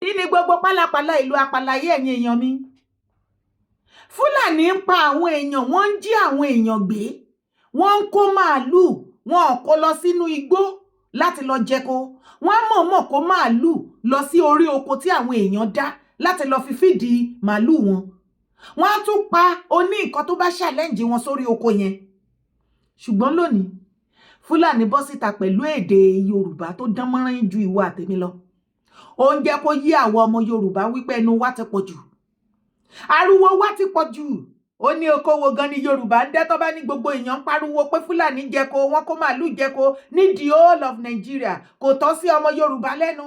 Kí ni gbogbo pálapàla ìlú apàlàyé, ẹ̀yin èèyàn mi? Fúlàní ń pa àwọn èèyàn, wọ́n ń jí àwọn èèyàn gbé, wọ́n ń kó màálùú, wọn ò kó lọ sínú igbó láti lọ jẹko. Wọ́n á mọ̀ọ́mọ̀ kó màálùú lọ sí orí oko tí àwọn èèyàn dá láti lọ fi fìdí màálùú wọn. Wọ́n á tún pa oní nǹkan tó bá challenge wọn sórí oko yẹn. Ṣùgbọ́n lónìí, Fúlàní bọ́ síta pẹ̀lú èdè Yorùbá tó dán mọ́rán ju ìwọ àtèmi lọ. Ó ń jẹ́ kó yí àwọn ọmọ Yorùbá wípé ẹnu wa ti pọ̀ jù, ariwo wa ti pọ̀ jù. Ó ní okòwò gan ni Yorùbá ń dẹ́ tó bá ní gbogbo èèyàn ń pariwo pé Fúlàní jẹko, wọn kó màálù jẹko ní the whole of Nigeria, kò tọ́ sí ọmọ Yorùbá lẹ́nu.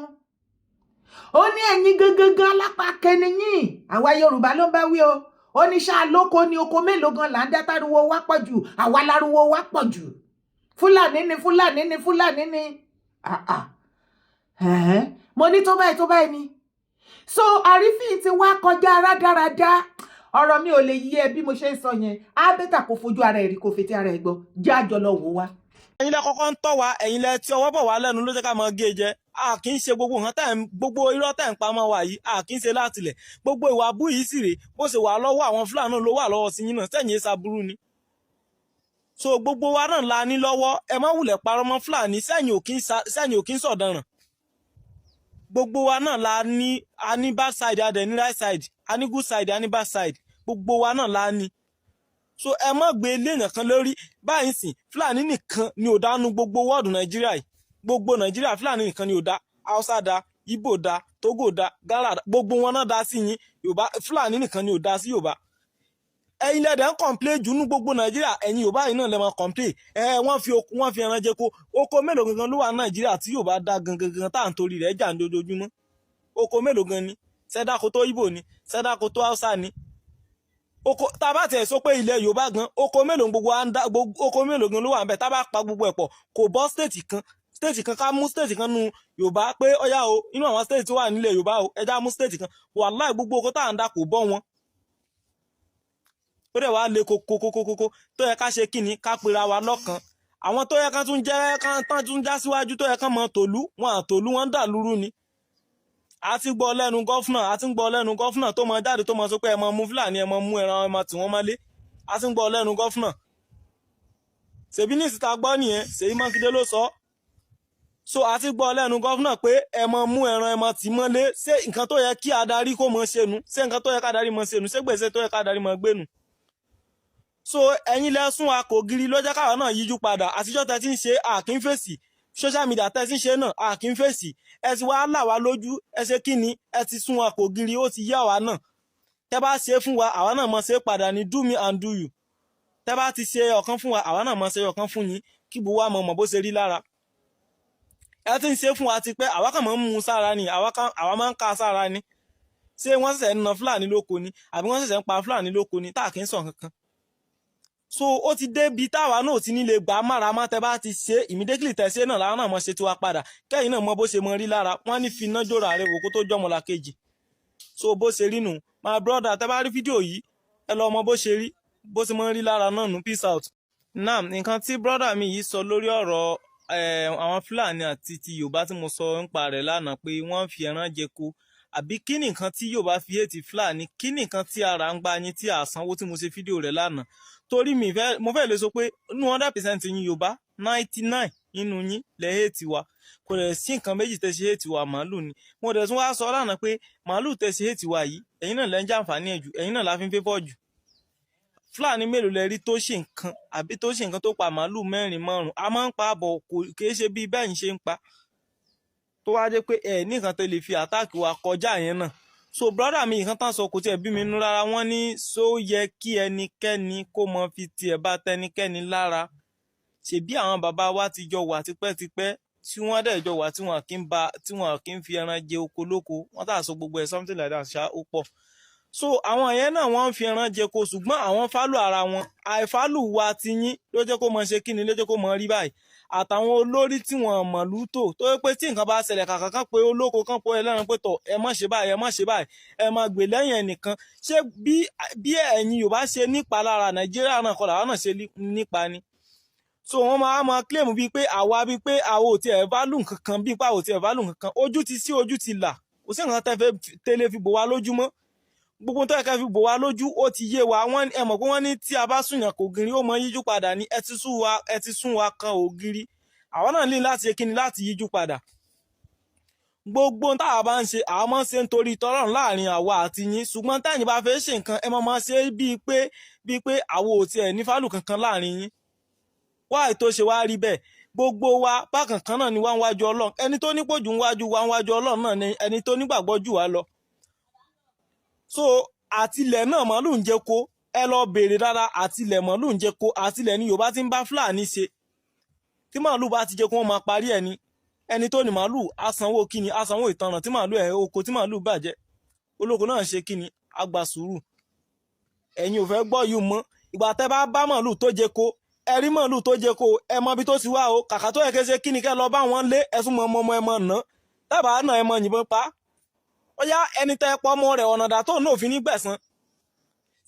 Ó ní ẹ̀yin gangan alápá kẹniyìn, àwa Yorùbá ló ń bá wí o. Ó ní ṣáà lóko ni, oko mélòó gan là ń dá táriwo wá pọ̀ jù? Àwa láriwo wá pọ̀ jù. Fúlàní ni, Fúlàní ni, Fúlàní ni. Ah ah, mo ní tó báyìí, tó báyìí ni. So àrífín ti wá kọjá rádaràda. Ọ̀rọ̀ mi ò lè yí ẹ bí mo ṣe ń sọ yẹn. Á better kó fojú ara ẹ̀ rí, kó fetí ara ẹ̀ gbọ́. Jẹ́ àjọ lọ wò wá. Ẹ̀yin lẹ kọ́kọ́ ń tọ́ wa, ẹ̀yin lẹ tí ọwọ́ bọ̀ wá lẹ́nu ló jẹ́ ká máa gé jẹ. A kì í ṣe gbogbo nǹkan tẹ̀ ń gbogbo irọ́ tẹ̀ ń pamọ́ wa yìí, a kì í ṣe látilẹ̀. Gbogbo ìwà bú yìí sì rèé, bó ṣe wà lọ́wọ́ àwọn Fúlàní ló wà lọ́wọ́ sí yín náà sẹ́yìn èsà burú ni. So gbogbo wa náà la ní lọ́wọ́. Ẹ má wulẹ̀ parọ́ mọ́ Fúlàní, sẹ́yìn ò kí ń sọ̀daràn. Gbogbo wa náà la ní. A ní bad side, a dẹ̀ ní right side, a ní good side, a ní bad side. Gbogbo wa náà la ní. So ẹ má gbé léèyàn kan lórí báyìí sìn. Fúlàní nìkan ni ò dánú gbogbo wọ́ọ̀dù Nàìjíríà yìí, gbogbo Nàìjíríà, Fúlàní nìkan ni ò dá. Haúsá dá, Ìgbò dá, Tógò dá, Gálà dá, gbogbo wọn náà dá sí yín. Yorùbá, Fúlàní nìkan ni ò dá sí Yorùbá. Ẹ̀yin lẹ́dẹ̀ ń complain jù ní gbogbo Nàìjíríà. Ẹ̀yin Yorùbá yìí náà lè máa complain. Ẹ wọ́n fi oko, wọ́n fi ẹran jẹko. Oko mélòó gangan ló wà ní Nàìjíríà tí Yorùbá dá gangan gangan tá à ń torí rẹ̀ jà ní ojoojúmọ́? Oko mélòó gan ni? Sẹ́dáko tó Ìgbò ni? Sẹ́dáko tó Haúsá ni? Oko tá a bá tiẹ̀ sọ pé ilẹ̀ Yorùbá gan, oko mélòó gbogbo wa ń dá? Oko mélòó gan ló wà ń bẹ̀? Tá a bá pa gbogbo ẹ̀ pọ̀, kò bọ́ state kan. State kan, ká mú state kan nu Yorùbá pé ọ̀yá o, inú àwọn state tó wà nílẹ̀ Yorùbá o, ẹja mú state kan. Wàláì, gbogbo oko tá à ń dá kò bọ́ wọn. Ó dẹ̀ wá le kokokokoko. Tó yẹ ká ṣe kí ni? Ká pera wa lọ́kan. Àwọn tó yẹ ká tún jẹ́ ká tán tún já síwájú, tó yẹ ká mọ tòlú wọn, àtòlú wọn dà lúrú ni. A ti gbọ́ lẹ́nu governor, a ti ń gbọ́ lẹ́nu governor tó mọ jáde, tó mọ sọ pé ẹ mọ mú Fúlàní, ẹ mọ mú ẹran, ẹ mọ tì wọ́n mọ́lé. A ti ń gbọ́ lẹ́nu governor. Ṣèbí ní ìsìta gbọ́ nìyẹn, Ṣèyí Mákindé ló sọ. So a ti gbọ́ lẹ́nu governor pé ẹ mọ mú ẹran, ẹ mọ tì mọ́lé. Ṣé nǹkan tó yẹ kí adarí kó mọ ṣe nu? Ṣé nǹkan tó yẹ ká adarí mọ ṣe nu? Ṣé gbèsè tó yẹ ká adarí mọ gbé nu? So ẹ̀yin lẹ sún wa kò giri ló jẹ́ káwa náà yíjú padà. Àtijọ́ tẹ ti ń ṣe àkínfèsì, social media tẹ ti ń ṣe náà àkínfèsì. Ẹ ti wá là wá lójú. Ẹ ṣe kí ni? Ẹ ti sún wa kò giri, ó ti yá wa náà. Tẹ bá ṣe fún wa, àwa náà mọ̀ ṣe padà ní. Do me and do you. Tẹ bá ti ṣe ọ̀kan fún wa, àwa náà mọ̀ ṣe ọ̀kan fún yín, kí gbogbo wa mọ̀ mọ̀ bó ṣe rí lára. Ẹ ti ń ṣe fún wa ti pẹ́, àwa kàn máa ń mú un sára ni, àwa máa ń ká sára ni. Ṣé wọ́n ṣẹ̀ṣẹ̀ ń na Fúlàní lóko ni, àbí wọ́n ṣẹ̀ṣẹ̀ ń pa Fúlàní lóko ni tá a kì í sọ kankan? So ó ti débi táwa náà ti ní lè gbà mára má. Tẹ bá ti ṣe immediately, tẹ ṣe náà làwọn náà mọ̀ ṣe tiwa padà, kẹ́yìn náà mọ bó ṣe mọ rí lára. Wọ́n ní fi iná jòrò ààrẹ wò kó tó jọmọ làkejì. So bó ṣe rí nù, my brother, tẹ bá rí fídíò yìí, ẹ lọ mọ bó ṣe rí, bó ṣe mọ rí lára náà nù. Peace out. Naam, nǹkan tí brother mi yìí sọ lórí ọ̀rọ̀ àwọn Fúlàní àti ti Yorùbá tí mo sọ nípa rẹ̀ lánàá pé wọ́n fi ẹran jẹko, àbí kí ni nǹkan tí Yorùbá fi hate Fúlàní? Kí ni nǹkan tí ara ń gba yín tí a sanwó tí mo ṣe fídíò rẹ̀ lánàá? Torí mi fẹ́, mo fẹ́ lè sọ pé nínú 100% yín Yorùbá, 99 nínú yín lẹ hate wa. Kò dẹ̀ sí nǹkan méjì tẹ́ ṣe hate wa, màálù ni. Mo dẹ̀ tún wá sọ lánàá pé màálù tẹ́ ṣe hate wa yìí, ẹ̀yin náà lẹ́ ń jàǹfààní ẹ̀ jù, ẹ̀yin náà la fi ń favour jù. Fúlàní mélòó lẹ rí tó ṣe nǹkan, àbí tó ṣe nǹkan tó pa màálù mẹ́rin, márùn? A máa ń pa àbọ̀, kò kìí ṣe bí bẹ́ẹ̀ ń ṣe ń pa tó wá jẹ́ pé ẹ̀ ní nǹkan tó lè fi attack wa kọjá yẹn náà. So brother mi, nǹkan tán sọ kò tiẹ̀ bí mi nú rárá. Wọ́n ní só yẹ kí ẹnikẹ́ni kó mọ fi tiẹ̀ bá tẹnikẹ́ni lára? Ṣebí àwọn bàbá wa ti jọ wà tipẹ́tipẹ́, tí wọ́n dẹ̀ jọ wà, tí wọ́n kì í fi ẹran jẹ oko lóko. Wọ́n tà sọ gbogbo ẹ̀, something like that ṣá, ó pọ̀. So àwọn yẹn náà wọ́n ń fi ẹran jẹko, ṣùgbọ́n àwọn value ara wọn. Àìvalue wa ti yín ló jẹ́ kó mọ ṣe kíni, ló jẹ́ kó mọ rí báyìí. Àtàwọn olórí tí wọ́n mọ̀lú tò, tó yẹ pé tí nǹkan bá ṣẹlẹ̀, kàkà kan pé olóko kan pé ẹlẹ́ran pé tọ̀, ẹ má ṣe báyìí, ẹ má ṣe báyìí, ẹ má gbè lẹ́yìn ẹnìkan. Ṣé bí ẹ̀yin Yorùbá ṣe nípa lára Nàìjíríà náà kọ́ làwọn náà ṣe nípa ni? So wọ́n máa máa claim bíi pé àwa ò tiẹ̀ value nǹkan kan, bíi pé àwa ò tiẹ̀ value nǹkan kan. Ojú ti sí, ojú ti là. Kò sí nǹkan tẹ́ fẹ́ tẹ́lẹ̀ fi bò wá lójú mọ́. Gbogbo tó yẹ ká fi bò wá lójú, ó ti yé wa. Wọ́n, ẹ mọ̀ pé wọ́n ní tí a bá sùnyàn kò gírí, ó mọ yíjú padà ní. Ẹ ti sún wa, ẹ ti sún wa kan ògiri. Àwa náà ní láti ṣe kíni? Láti yíjú padà. Gbogbo táwa bá ń ṣe, àwa máa ń ṣe nítorí tọ́lọ́run láàrin àwa àti yín. Ṣùgbọ́n tẹ́yìn bá fẹ́ ṣe nǹkan, ẹ máa máa ṣe bíi pé àwo ò tiẹ̀ ní fálù kankan láàrin yín. Wáì tó ṣe wá rí bẹ́ẹ̀? Gbogbo wa bákan kan náà ni wá ń wájú Ọlọ́run. Ẹni tó nípò jù ń wájú wa ń wájú Ọlọ́run náà ni ẹni tó nígbàgbọ́ jù wá lọ. So àtilẹ̀ náà, màálù ń jẹ kó. Ẹ lọ béèrè dáadáa. Àtilẹ̀, màálù ń jẹ kó. Àtilẹ̀ ni Yorùbá ti ń bá Fúlàní ṣe. Tí màálù bá ti jẹ kó, wọ́n máa parí ẹ̀ ni. Ẹni tó ní màálù á sanwó kíni? Á sanwó ìtanràn tí màálù ẹ̀, oko tí màálù bàjẹ́. Olóko náà ṣe kíni? Á gba sùúrù. Ẹ̀yin ò fẹ́ gbọ́ yìí mọ́. Ìgbà tẹ́ bá bá màálù tó jẹ kó, ẹ rí màálù tó jẹ kó, ẹ mọ ibi tó ti wá o. Kàkà tó yẹ kí ṣe kíni, kẹ́ lọ bá wọn lé ẹsùn mọ ọmọ, ẹ mọ ná tábà náà, ẹ mọ yìnbọn pa. Ó yá, ẹni tẹ́ pọ́ ọmọ rẹ̀, ọ̀nà dà tó náà fi ní gbẹ̀san?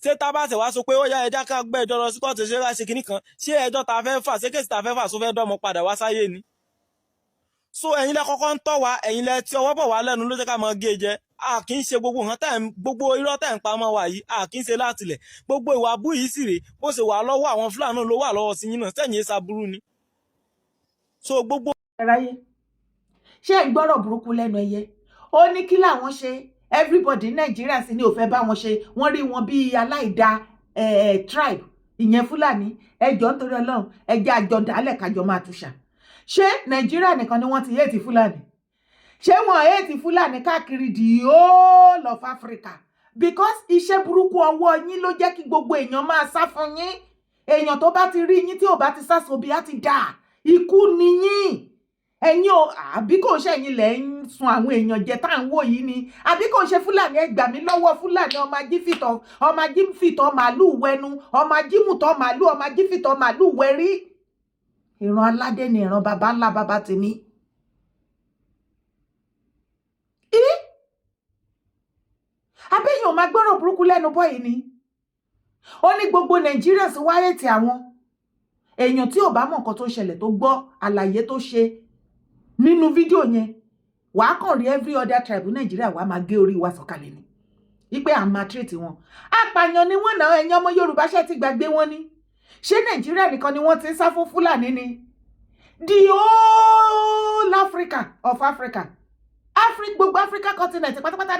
Ṣé tá bá ṣe wá sọ pé ó yá, ẹja ká gbé ẹjọ́ lọ sí kóòtù, ṣé ká ṣe kíní kan? Ṣé ẹjọ́ ta fẹ́ fà, ṣé case ta fẹ́ fà só fẹ́ dọ́mọ padà wá sáyé ni? So ẹ̀yin lẹ kọ́kọ́ ń tọ́ wa, ẹ̀yin lẹ tí ọwọ́ bọ̀ wá lẹ́nu ló jẹ́ ká máa gé jẹ. A kì í ṣe gbogbo nǹkan tẹ̀ ń, gbogbo irọ́ tẹ̀ ń pamọ́ wa yìí, a kì í ṣe látilẹ̀. Gbogbo ìwà bú yìí sì rèé, bó ṣe wà lọ́wọ́ àwọn Fúlàní ló wà lọ́wọ́ sí yín náà. Sẹ́yìn èsà burú ni. So gbogbo. Ráyé, ṣé ẹ gbọ́rọ̀ burúkú lẹ́nu ẹyẹ? Ó ní kí làwọn ṣe? Everybody Nàìjíríà sì ni ò fẹ́ bá wọn ṣe. Wọ́n rí wọn bíi aláìda tribe, ìyẹn Fúlàní. Ẹjọ́, nítorí Ọlọ́run, ẹjẹ́ àjọ dálẹ̀ kájọ máa túṣà. Ṣé Nàìjíríà nìkan ni wọ́n ti hate Fúlàní? Ṣé wọ́n hate Fúlàní káàkiri the whole of Africa? Because iṣẹ́ burúkú ọwọ́ yín ló jẹ́ kí gbogbo èèyàn máa sá fún yín. Èèyàn tó bá ti rí yín, tí ò bá ti sá sóbi, á ti dà ikú ni yín. Ẹ̀yin o, àbí kò ṣe ẹ̀yin lẹ̀ ń sun àwọn èèyàn jẹ tá à ń wò yìí ni? Àbí kò ṣe Fúlàní? Ẹ gbà mí lọ́wọ́ Fúlàní. Ọmọ ajífìtọ̀, ọmọ ajífìtọ̀ màálù wẹnu, ọmọ ajímùtọ̀ màálù, ọmọ ajífìtọ̀ màálù wẹrí. Ìran aládé ni ìran baba ńlá baba tèmi. Abẹ́yìn ò máa gbọ́rọ̀ burúkú lẹ́nu bọ́ yìí ni. Ó ní gbogbo Nàìjíríà sí wáyé tí àwọn èèyàn tí ò bá mọ̀ nǹkan tó ń ṣẹlẹ̀, tó gbọ́ àlàyé tó ṣe nínú fídíò yẹn, wàá kàn rí every other tribe Nàìjíríà, wàá máa gé orí wa sọ̀kalẹ̀ ni wípé à ń maltreat wọn. Apààyàn ni wọ́n náà. Ẹ̀yin ọmọ Yorùbá, ṣe ti gbàgbé wọn ni? Ṣé Nàìjíríà nìkan ni wọ́n ti ń sá fún Fúlàní ni? The whole Africa of Africa, Africa, gbogbo Africa continent pátápátá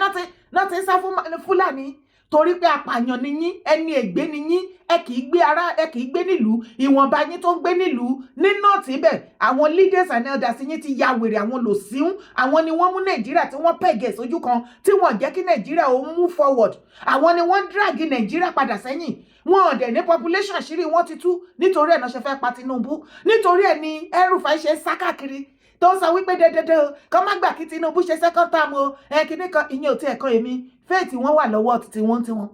náà ti ń sá fún Fúlàní, torí pé apààyàn ni yín, ẹni ègbé ni yín. Ẹ kì í gbé ara, ẹ kì í gbé nílùú. Ìwọ̀nba yín tó ń gbé nílùú ní north ibẹ̀, àwọn leaders and elders yín ti ya wèrè, àwọn lòsíún. Àwọn ni wọ́n mú Nàìjíríà tí wọ́n pẹ̀gẹ̀ sójú kan, tí wọ́n jẹ́ kí Nàìjíríà ó move forward. Àwọn ni wọ́n drag Nàìjíríà padà sẹ́yìn. Wọn ò dẹ̀ ní population. Àṣírí wọn ti tú. Nítorí ẹ̀ náà ṣe fẹ́ pa Tinubu. Nítorí ẹ̀ ni El-Rufai ṣe ń sá káàkiri, tó ń sọ wípé dédédé o, kọ́ má gbà kí Tinubu ṣe second term o. Ẹ kíní kan, ìyẹn ò tí ẹ̀ kọ́ èmi. Fate wọn wà lọ́wọ́ títí wọ́n tí wọ́n.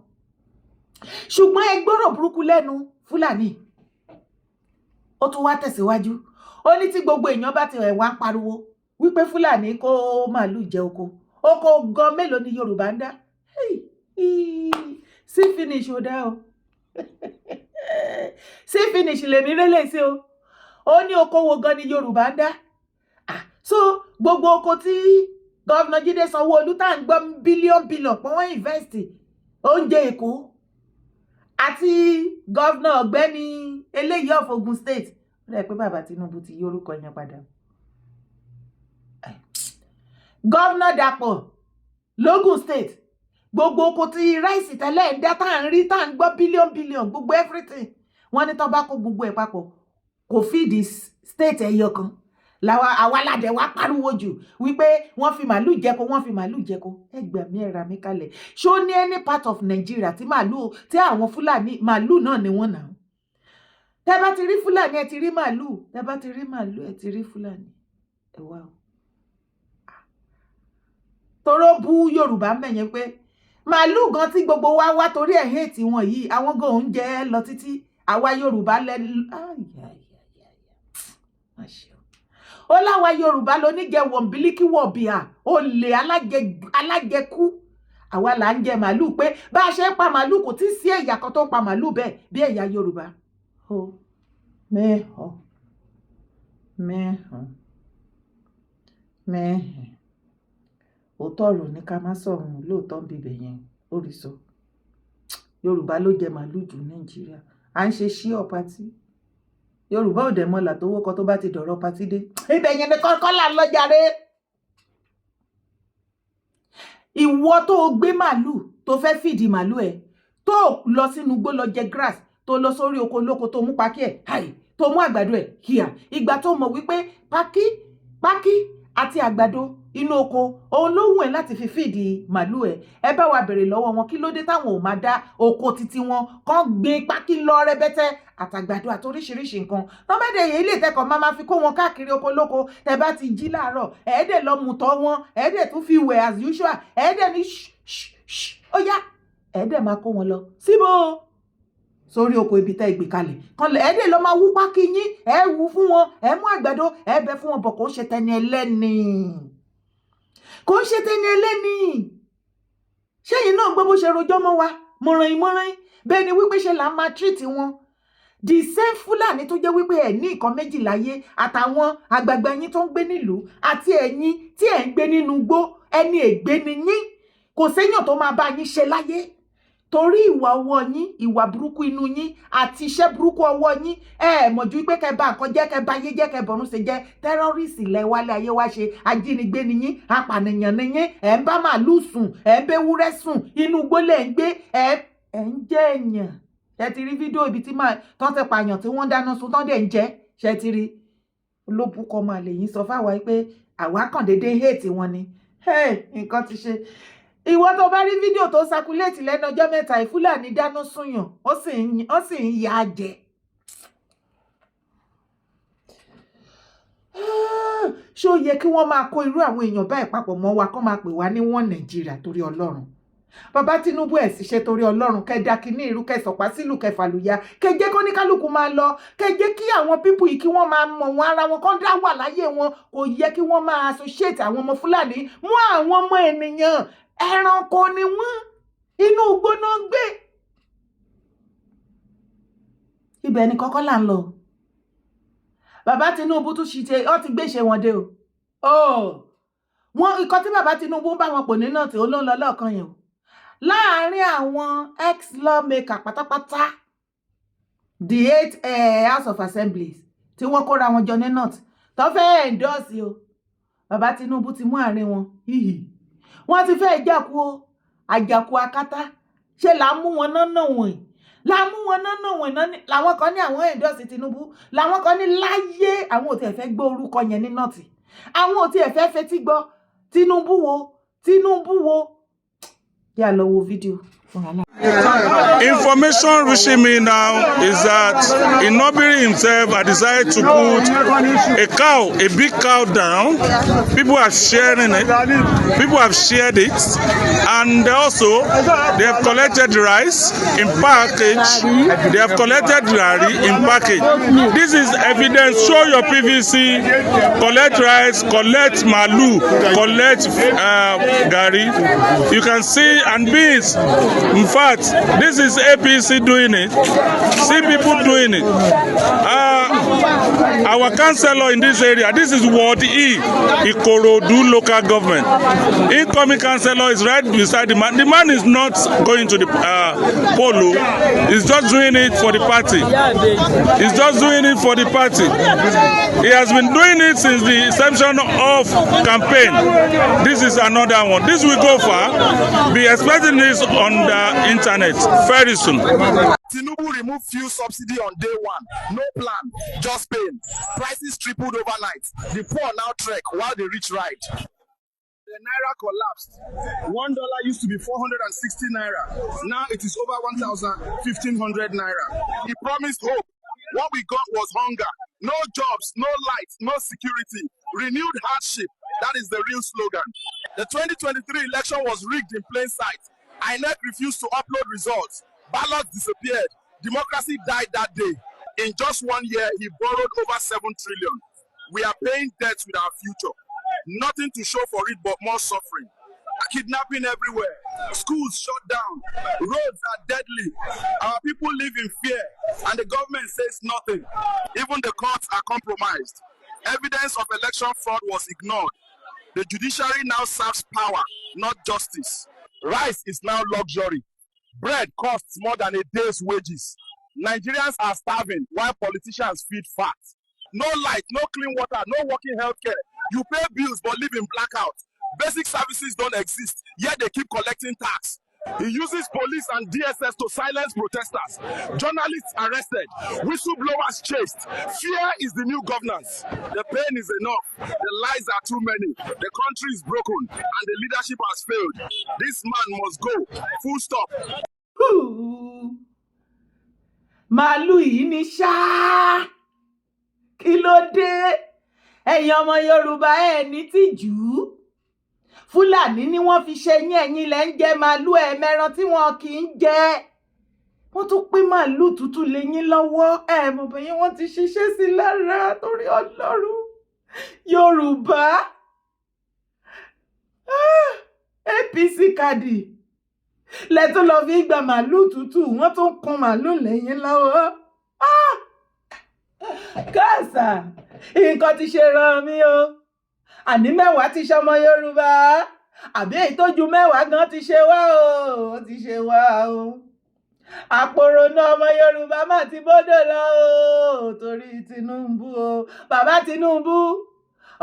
Ṣùgbọ́n ẹ gbọ́rọ̀ burúkú lẹ́nu Fúlàní. Ó tún wá tẹ̀síwájú. Ó ní tí gbogbo èèyàn bá ti ẹ̀ wá ń pariwo wípé Fúlàní kó màálù jẹ oko, oko gan mélòó ni Yorùbá ń dá sí? Finish ò dá o, sí finish lèmi rélé sí o. Ó ní oko wo gan ni Yorùbá ń dá? Ah, so gbogbo oko tí Governor Jídé Sanwó-Olú tá à ń gbọ́ billion billion pé wọ́n invest, oúnjẹ Èkó, àti governor ọ̀gbẹ́ni eléyìí of Ogun State, ó rẹ̀ pé bàbá Tinubu ti yí orúkọ yẹn padà, Governor Dàpọ̀ lógùn State, gbogbo oko tí rice tẹ́lẹ̀ ń dá, tá à ń rí, tá à ń gbọ́ billion billion, gbogbo everything, wọ́n ní tó bá kó gbogbo ẹ̀ papọ̀, kò feed state ẹyọ kan. Làwa àwa ládẹ wá pariwo jù wípé wọ́n fi màálù jẹko, wọ́n fi màálù jẹko. Ẹ gbà mí, ẹ rà mí kalẹ̀. Ṣó ní any part of Nigeria tí màálù, tí àwọn Fúlàní, màálù náà ni wọ́n nà? Tẹ́ bá ti rí Fúlàní, ẹ ti rí màálù. Tẹ́ bá ti rí màálù, ẹ ti rí Fúlàní. Ẹ wá o, toró bú Yorùbá mẹ́yẹn pé màálù gan tí gbogbo wa wá torí ẹ̀ hate wọn yìí, àwọn gan oúnjẹ lọ títí. Àwa Yorùbá lẹ ó láwa Yorùbá lóníjẹ wọ̀nbílíkì wọ̀bìà, olè alájẹkú. Àwa là ń jẹ màálù, pé bá a ṣe ń pa màálù, kò tí ì sí ẹ̀yà kan tó ń pa màálù bẹ́ẹ̀ bí ẹ̀yà Yorùbá. Ó mẹ́hàn mẹ́hàn mẹ́hàn. Òótọ́ ọ̀rọ̀ ní ká má sọ̀rọ̀, lóòótọ́ ń bibẹ̀ yẹn ó rí sọ. Yorùbá ló jẹ màálù jù Nàìjíríà. À ń ṣe ṣíọ̀ party. Yorùbá ò dẹ̀ mọ́là tó wọ́kọ tó bá ti dọ̀rọ̀ party dé. Ibẹ̀ yẹn ni kọ́kọ́ là ń lọ jàre. Ìwọ tó o gbé màálù, tó fẹ́ fìdí màálù ẹ̀, tó lọ sínú igbó lọ jẹ grass, tó lọ sórí oko lóko, tó mú pákí ẹ̀ háì, tó mú àgbàdo ẹ̀ kíá, ìgbà tó mọ̀ wípé pákí pákí àti àgbàdo inú oko òun ló wù ẹ́ láti fi fìdí màálù ẹ̀. Ẹ bá wa bèrè lọ́wọ́ wọn, kí ló dé táwọn ò máa dá oko títí wọn kàn gbin pákí lọ rẹpẹtẹ àtàgbàdo àti oríṣiríṣi nǹkan tọ́ bá dẹ̀ yìí lè tẹkọ̀ máa fi kó wọn káàkiri oko lóko? Tẹ bá ti jí láàárọ̀, ẹ̀ẹ́dẹ̀ lọ mùtọ́ wọn, ẹ̀ẹ́dẹ̀ tún fi wẹ̀ as usual, ẹ̀ẹ́dẹ̀ ní ṣ ó yá, ẹ̀ẹ́dẹ̀ máa kó wọn lọ síbò sórí oko ibi tẹ́ ìgbé kalẹ̀ kan lẹ̀, ẹ̀ẹ́dẹ̀ lọ máa wú pákí yín, ẹ̀ wú fún wọn, ẹ̀ mú àgbàdo, ẹ̀ bẹ fún wọn bọ̀. Kó ṣe tẹni ẹlẹ́ni, kò ń ṣe tẹni ẹlẹ́ni. Ṣẹ́yìn náà gbọ́ bó ṣe rojọ́ mọ́ wa mọ̀ràn mọ̀ràn bẹ́ẹ̀ ni wípé ṣe là ń máa treat wọn. The same Fúlàní tó jẹ́ wípé ẹ̀ ní nǹkan méjì láyé, àtàwọn àgbààgbà yín tó ń gbé nílùú àti ẹ̀yin tí ẹ̀ ń gbé nínú igbó, ẹni ègbé ni yín. Kò séyàn tó máa bá yín ṣe láyé torí ìwà ọwọ́ yín, ìwà burúkú inú yín àti iṣẹ́ burúkú ọwọ́ yín. Ẹ mọ̀ ju pé kẹ́ bà nǹkan jẹ́, kẹ́ bà ayé jẹ́, kẹ́ bọ̀rún ṣe jẹ́. Terrorist lẹ wálé ayé wá ṣe. Ajínigbé ni yín, apànìyàn ni yín. Ẹ̀ ń bá màálù sùn, ẹ̀ ń bẹ́wúrẹ́ sùn, inú igbó lẹ̀ ń gbé, ẹ̀ ń jẹ́ èèyàn. Ṣe ti rí fídíò ibi tí tán ti pààyàn, tí wọ́n dáná sun, tán dẹ̀ ń jẹ́? Ṣe ti rí? Olóbùkọ́ máa lè yín sọ fáwa pé àwa kàn déédéé hate wọn ni. Nǹkan ti ṣe ìwọ tó bá rí fídíò tó circulate lẹ́nu ọjọ́ mẹ́ta, ìfúlàní dáná súnyàn, ó sì ń ya jẹ. Ṣé ó yẹ kí wọ́n máa kó irú àwọn èèyàn báyìí papọ̀ mọ́ wa, kó máa pè wá ní wọ́n Nàìjíríà? Torí Ọlọ́run, bàbá Tinubu, ẹ̀ sì ṣe torí Ọlọ́run, kẹ́ da kínní irú, kẹ́ sọ̀pá sílùú, kẹ́ fàlùyà, kẹ́ jẹ́ kó ní kálukú máa lọ, kẹ́ jẹ́ kí àwọn people yìí kí wọ́n máa mọ̀ wọn ara wọn, kán dá wà láyé wọn. Kò yẹ kí wọ́n máa associate àwọn ọmọ Fúlàní mú àwọn ọmọ ènìyàn. Ẹranko ni wọ́n, inú igbó náà ń gbé. Ibẹ̀ ni kọ́kọ́ là ń lọ. Bàbá Tinubu tún ṣe, ó ti gbéṣe wọn dé o. Wọn ikọ̀ tí bàbá Tinubu ń bá wọn pò ní náà tí ó ló ń lọ lọ́ọ̀kan yẹn o, láàárín àwọn ex lawmaker pátápátá, the eight House of Assemblies tí wọ́n kóra wọn jọ ní north tó fẹ́ endorse o, bàbá Tinubu ti mú àárín wọn hìhì. Wọ́n ti fẹ́ jàkú o, àjàkú akátá ṣe là ń mú wọn náà wọ̀nyí, là ń mú wọn náà wọ̀nyí náà. Làwọn kan ní àwọn endorse Tinubu, làwọn kan ní láyé, àwọn ò tiẹ̀ fẹ́ gbọ́ orúkọ yẹn ní north, àwọn ò tiẹ̀ fẹ́ fetí gbọ́ Tinubu wo, Tinubu wo. Yà lọ wo fídíò fúnra náà. Information reaching me now is that Inobiri himself had decided to put a cow, a big cow down. People are sharing it. People have shared it. And also, they have collected rice in package. They have collected garri in package. This is evidence. Show your PVC. Collect rice, collect malu, collect garri. You can see, and beans. In fact, this is APC doing it. See people doing it. Our councillor in this area, this is Ward E, Ikorodu local government. Incoming councillor is right beside the man. The man is not going to the polo. He's just doing it for the party. He's just doing it for the party. He has been doing it since the inception of campaign. This is another one. This will go far. Be expecting this on the internet very soon. Tinubu removed fuel subsidy on day one. No plan, just pain. Prices tripled overnight. The poor now trek while the rich ride. The naira collapsed. $1 used to be 460 naira. Now it is over 1,1500 naira. He promised hope. What we got was hunger. No jobs, no lights, no security. Renewed hardship. That is the real slogan. The 2023 election was rigged in plain sight. INEC refused to upload results. Ballots disappeared. Democracy died that day. In just one year, he borrowed over 7 trillion. We are paying debts with our future. Nothing to show for it but more suffering. Kidnapping everywhere. Schools shut down. Roads are deadly. Our people live in fear, and the government says nothing. Even the courts are compromised. Evidence of election fraud was ignored. The judiciary now serves power, not justice. Rice is now luxury. Bread costs more than a day's wages. Nigerians are starving while politicians feed fat. No light, no clean water, no working healthcare. You pay bills but live in blackout. Basic services don't exist, yet they keep collecting tax. He uses police and DSS to silence protesters. Journalists arrested, whistleblowers chased. Fear is the new governance. The pain is enough. The lies are too many. The country is broken and the leadership has failed. This man must go. Full stop. Hù. Màálù yìí ní ṣáá, kí ló dé? Ẹ̀yin ọmọ Yorùbá, ẹ̀ ní tìjú. Fúlàní ni wọ́n fi ṣe yín. Ẹ̀yin lẹ́ ń jẹ màálù, ẹ̀ mẹ́ran tí wọn kì í jẹ. Wọ́n tún pín màálù tútù lé yín lọ́wọ́. Ẹ̀ mọ̀ bẹ́yẹn, wọ́n ti ṣiṣẹ́ sí lára. Torí Ọlọ́run, Yorùbá, ah, APC kàdì lẹ́tún lọ fi gba màálù tútù, wọ́n tún kun màálù lẹ́yìn lọ́wọ́. Ah! Káàsà, nǹkan ti ṣe ràn mí o. Àní 10 ti ṣọmọ Yorùbá, àbí èyí tó ju 10 gan ti ṣe wá o, ó ti ṣe wá o. Àpòrònú ọmọ Yorùbá má ti bọ́dọ̀ lọ o, torí Tinubu o. Bàbá Tinubu,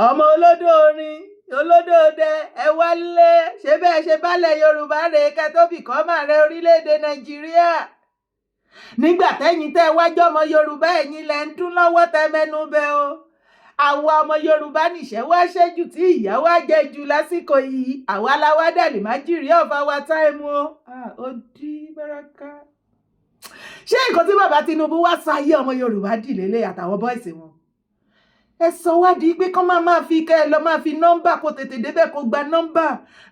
ọmọ olódò orin, olódò dẹ, ẹ wálé. Ṣé bẹ́ẹ̀ ṣe bálẹ̀ Yorùbá rèé kẹ́ tó bìkọ́ máa rẹ orílẹ̀-èdè Nàìjíríà? Nígbà tẹ́yìn tẹ́ wájú ọmọ Yorùbá, ẹ̀yin lẹ́ ń dún lọ́wọ́ tẹ́ mẹ́nu bẹ́ o. Àwa ọmọ Yorùbá nìṣẹ́ wá ṣẹ́jù tí ìyà wá jẹ jù lásìkò yìí. Àwa la wá dàlí má jìrì of our time o. Ah, ó dí báràkà. Ṣé nǹkan tí bàbá Tinubu wá sọ ayé ọmọ Yorùbá dì lélẹ̀ àtàwọn boys wọn, ẹ sọ wá di pé kán máa fi kẹ́ ẹ lọ máa fi nọ́mbà kó tètè débẹ̀ kó gba nọ́mbà,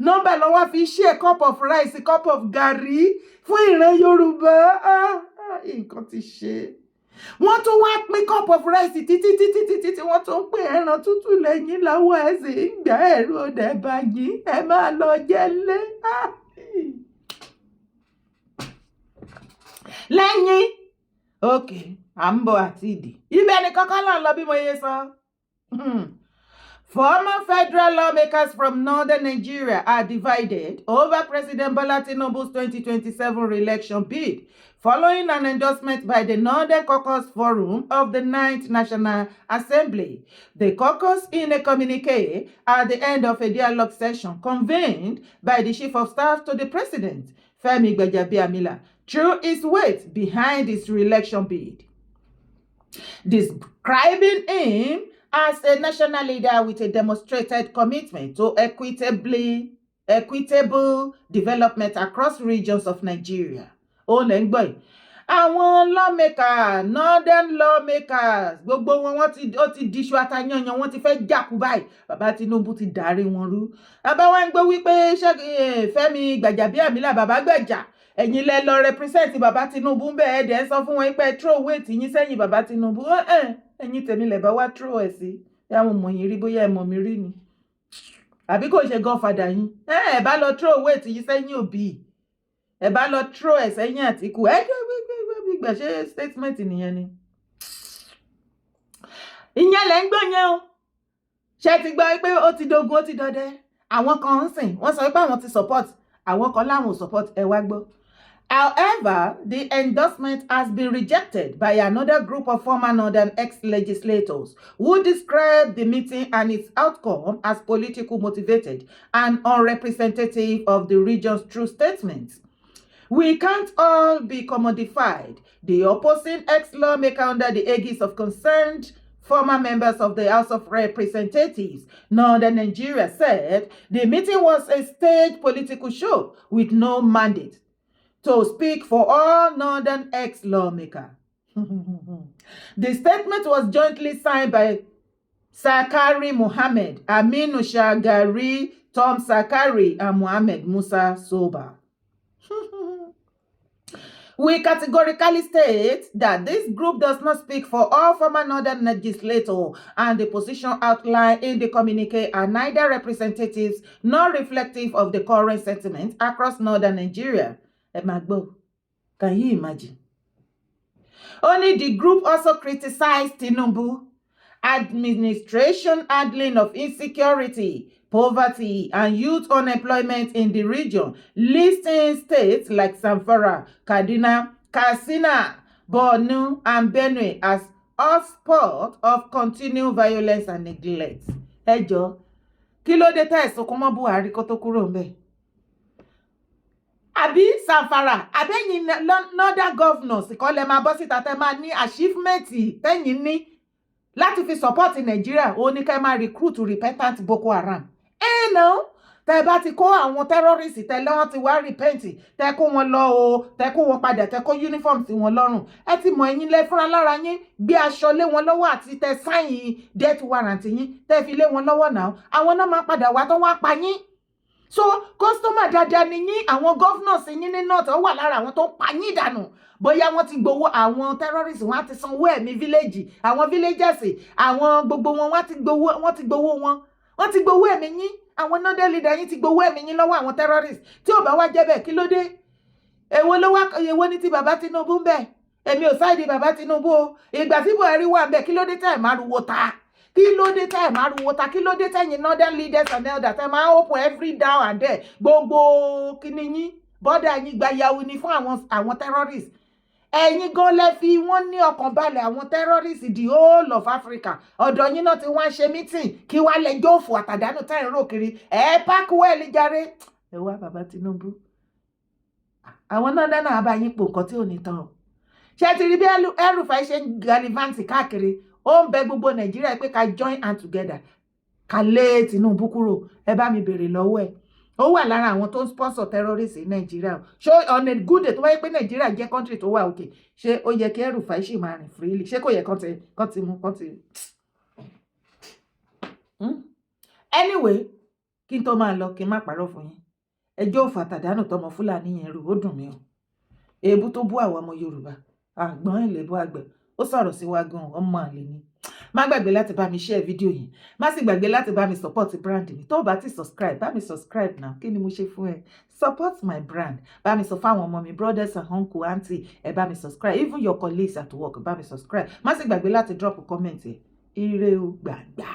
nọ́mbà lọ wá fi ṣe cup of rice, cup of garri fún ìran Yorùbá. Ah, ah, nǹkan ti ṣe. Wọ́n tún wá pín cup of rice títí títí títí tí wọ́n tún pín ẹran tútù lẹ́yìn láwọ̀. Ẹ̀ sì ń gbà, ẹ̀rù ọ̀dẹ̀ báyìí, ẹ máa lọ jẹ́lé. Ah. Lẹ́yìn ok, à ń bọ̀ àti ìdí ibẹ̀ ni kọ́kọ́ là ń lọ bí mo yẹ sọ. Former federal lawmakers from northern Nigeria are divided over President Bola Tinubu's 2027 re-election bid following an endorsement by the Northern Caucus Forum of the Ninth National Assembly. The caucus, in a communique at the end of a dialogue session convened by the Chief of Staff to the President, Femi Gbajabiamila, threw its weight behind his re-election bid, describing him as a national leader with a demonstrated commitment to equitable development across regions of Nigeria. Ó lẹ́ ń gbọ́ yìí. Àwọn lawmaker, northern lawmakers, gbogbo wọn, wọ́n ti, ó ti diṣu atayanyan, wọ́n ti fẹ́ jàkú báyìí. Bàbá Tinubu ti darí wọn rú. Bàbá wa ń gbọ́ wípé Fẹ́mi Gbàjàbíàmílà, bàbá gbẹ̀jà, ẹ̀yin lẹ lọ represent bàbá Tinubu ń bẹ̀. Ẹ̀ dẹ̀ ń sọ fún wọn pé throw weight yín sẹ́yìn bàbá Tinubu. Ẹ̀yin tèmi lẹ̀ bá wá throw ẹ̀ sí yà, mo mọ̀ yín rí, bóyá ẹ mọ̀ mi rí ni àbí kò ṣe godfather yín. Ẹ bá lọ throw weight yín sẹ́yìn Òbí, ẹ bá lọ throw ẹ̀ sẹ́yìn Àtìkù. Ẹ gbẹgbẹgbẹ, ṣé statement nìyẹn ni? Ìyẹn lẹ́ ń gbọ́ yẹn o. Ṣe ti gbọ́ pé ó ti dogun, ó ti dọdẹ? Àwọn kan ń sìn, wọ́n sọ pé àwọn ti support, àwọn kan láwọn ò support. Ẹ wá gbọ́. However, the endorsement has been rejected by another group of former Northern ex-legislators who described the meeting and its outcome as political motivated and unrepresentative of the region's true statements. "We can't all be commodified." The opposing ex-lawmaker, under the aegis of Concerned Former Members of the House of Representatives, Northern Nigeria, said the meeting was a staged political show with no mandate to speak for all Northern ex-lawmakers. The statement was jointly signed by Sakari Mohammed, Aminu Shagari, Tom Sakari, and Mohammed Musa Soba. "We categorically state that this group does not speak for all former Northern legislators, and the position outlined in the communique are neither representatives nor reflective of the current sentiment across Northern Nigeria." Ẹ máa gbọ́, can you imagine? Only the group also criticized Tinubu administration handling of insecurity, poverty, and youth unemployment in the region, listing states like Zamfara, Kaduna, Katsina, Borno, and Benue as hotspot of continued violence and neglect. Ẹ jọ̀ọ́, kí ló dé tẹ́ ẹ̀ sunkún mọ́ Buhari kó tó kúrò ńbẹ̀? Àbí Zamfara, àbẹ́yìn northern governors kọ́ lẹ máa bọ́ síta tẹ́ máa ní achievement tẹ́yìn ní láti fi support Nàìjíríà, ó ní ká máa recruit repentant Boko Haram. Ẹ nà tẹ́ bá ti kó àwọn terrorists tẹ́lẹ̀ wọ́n ti wá repent, tẹ́ kó wọn lọ o, tẹ́ kó wọn padà, tẹ́ kó uniform sí wọn lọ́rùn, ẹ ti mọ̀, ẹ̀yin lẹ fúnra lára yín gbé aṣọ lé wọn lọ́wọ́ àti tẹ́ sign death warrant yín, tẹ́ fi lé wọn lọ́wọ́ náà. Àwọn náà máa padà wá tó wá pa yín. So customer dáadáa ni yín. Àwọn governors yín ní north wà lára àwọn tó ń pa yín dànù. Bóyá wọ́n ti gbowó àwọn terrorists, wọ́n á ti sanwó ẹ̀mí village, àwọn villagers, àwọn gbogbo wọn, wọ́n ti gbowó, wọ́n ti gbowó wọn, wọ́n ti gbowó ẹ̀mí yín. Àwọn northern leader yín ti gbowó ẹ̀mí yín lọ́wọ́ àwọn terrorists. Tí ò bá wá jẹ́ bẹ́ẹ̀, kí ló dé? Èwo ló wá? Èwo ní ti bàbá Tinubu ń bẹ̀? Èmi ò side bàbá Tinubu o. Ìgbà tí Buhari wà ń bẹ̀, kí ló dé tẹ̀ máa ruwo ta? Kí ló dé tẹ́ ẹ̀ máa ruwo ta? Kí ló dé tẹ́yìn northern leaders and elders tẹ́ máa open every down and there, gbogbo kíní yín, border yín gba yahu ni fún àwọn terrorists? Ẹ̀yin gan lẹ fi wọ́n ní ọkàn balẹ̀. Àwọn terrorists, the whole of Africa, ọ̀dọ̀ yín náà ti wá ń ṣe meeting. Kí wàá lẹjọ́ òfò àtàdánù tẹ́ ń rò kiri ẹ̀ park well jàre. Ẹ wá bàbá Tinubu, àwọn náà dáná àbá yín pò nǹkan tí ò ní tán o. Ṣé ti rí bí El-Rufai ṣe ń gallivant káàkiri? Ó ń bẹ gbogbo Nàìjíríà pé ká join hand together, ká lé Tinubu kúrò. Ẹ bá mi béèrè lọ́wọ́ ẹ̀, ó wà lára àwọn tó ń sponsor terrorists ní Nàìjíríà. Ṣó on a good day, tó wáyé pé Nàìjíríà jẹ́ country tó wà òkè, ṣé ó yẹ kí El-Rufai ṣì máa rìn freely? Ṣé kò yẹ kán ti mú kán ti? Anyway, kí n tó máa lọ, kí n má parọ́ fún yín, ẹjọ́ òfò àtàdánù tọmọ Fúlàní yẹn rò, ó dùn mí o. Èébú tó bú àwọn ọmọ Yorùbá, àgbọ̀n ìlébú àgbẹ̀, ó sọ̀rọ̀ sí wa gan, ọmọ àlè ni. Má gbàgbé láti bá mi share fídíò yìí. Má sì gbàgbé láti bá mi support brand mi. Tó o bá ti subscribe, bá mi subscribe now. Kí ni mo ṣe fún ẹ? Support my brand. Bá mi sọ fáwọn ọmọ mi, brothers and uncle, aunty, ẹ bá mi subscribe. Even your colleagues at work, bá mi subscribe. Má sì gbàgbé láti drop comment ẹ. Ire o, gbàgbà.